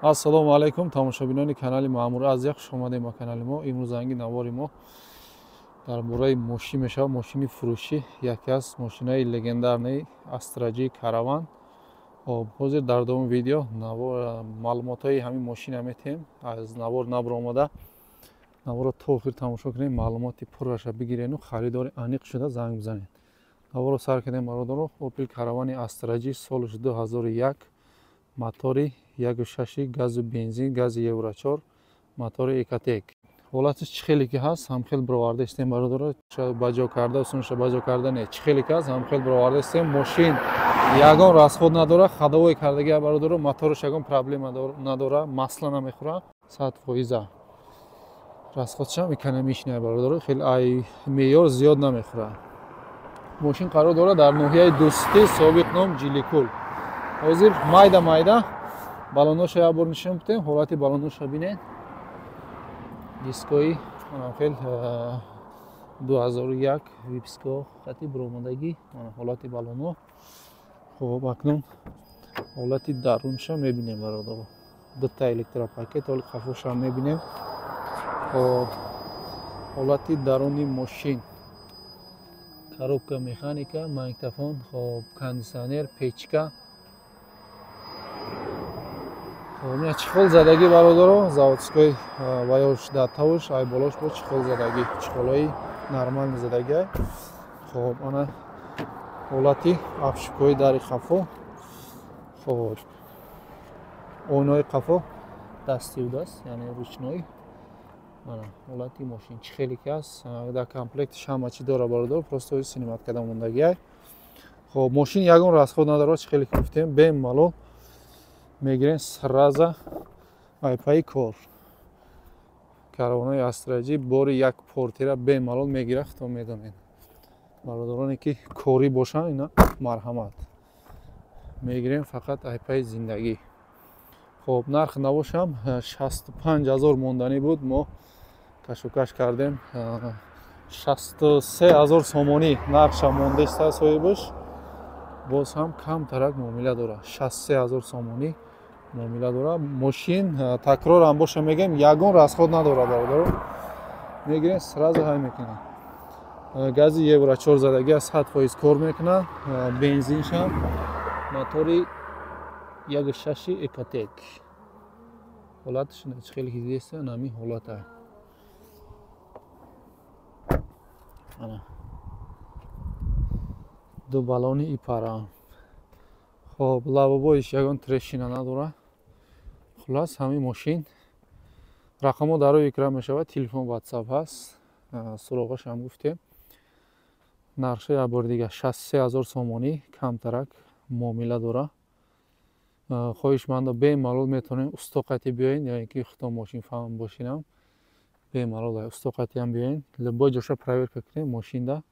Ассалому алайкум, тамошобинони канали Маъмур Азия, хуш омадем ба канали мо. Имрӯз занги навори мо дар бораи мошин мешавад, мошини фурӯшӣ, яке аз мошинаи легендарнаи Астра Ҷи Караван. Хоб, ҳозир дар давоми видео маълумотҳои ҳамин мошина метиҳем. Аз навор набаромада наворро то охир тамошо кунем, маълумоти пурраша бигирену харидори аниқ шуда занг бизанед. Наворро сар кардем, бародаро. Опел Каравани Астра Ҷи, солаш 2001, мотори 1.6 газу бензин, гази Евро 4, мотори Экотек. Ҳолатиш чӣ хеле ки ҳаст, ҳамхел бироварда истем, бародаро. Баҷо карда, сунша баҷо карда не, чӣ хеле ки ҳаст, ҳамхел бироварда истем. Мошин ягон расход надора, ходовой кардагия, бародаро, мотораш ягон проблема надора, масла намехӯра, 100%. Расходшам экономичная, бародаро, хеле ай меъёр зиёд намехӯра. Мошин қарор дорад дар ноҳияи Дӯстӣ, собиқ ном Ҷиликул. Ҳозир майда майда балоноша як бор нишон бидем, ҳолати балоноша бинед. Дискои хел 2001 выпуско хати биромадагӣ, ҳолати балоно. Хоб, акнун ҳолати дарунша мебинем, бародаро. Дута электропакет, ҳоли қафошам мебинем. Хоб, ҳолати даруни мошин, коробка механика, магнитофон, хоб, кондитсионер, печка. Хоб, чехол задагӣ, бародаро, заводской ваёш дар тавш, ай болош бо чехол задагӣ, чехолҳои нормальный задагӣ. Хоб, ана ҳолати обшивкаҳои дари қафо. Хоб, оинаҳои қафо дастӣ будаст, яъне ручной. Ана ҳолати мошин чӣ хеле ки ҳаст, дар комплектиш ҳама чӣ дора, бародаро, просто снимать карда мондагиай. Хоб, мошин ягон расход надорад, чӣ хеле ки гуфтем, бемалол мегирем сразу айпаи кор. Каравонои Астра Ҷи бори як портира бемалол мегирад, худто медонед. Бародароне ки корӣ бошанд, ина марҳамат. Мегирем фақат айпаи зиндагӣ. Хоб, нарх набошам 65 000 монданӣ буд, мо кашокаш кардем, 63 000 сомонӣ нархша мондаиста соҳибаш, боз ҳам камтарак муомила дорад, 63 000 сомонӣ муомила дорад. Мошин, такрорам боша мегӯем, ягон расход надорад, бародаро. Мегирем, сразу ҳай мекунем. Гази Евро 4 задагӣ, 100% кор мекунад, бензиншам, мотори 1.6 Экотек. Ҳолаташ чӣ хеле ки дидеста, нами ҳолата. Ана ду баллони ипара. Хоб, лавобоиш ягон трещина надорад. Хуллас, ҳамин мошин рақамҳо дар рӯи экран мешавад, телефон, ватсап ҳаст, суроғашам гуфтем. Нархша як бори дигар 63 000 сомонӣ, камтарак муомила дорад. Хоҳишмандо бемалол метавонед устоқатӣ биёед, ё ин ки худтон мошинфаҳм бошинам, бемалол устоқатиам биёед, любой ҷоша проверка кунед мошинда.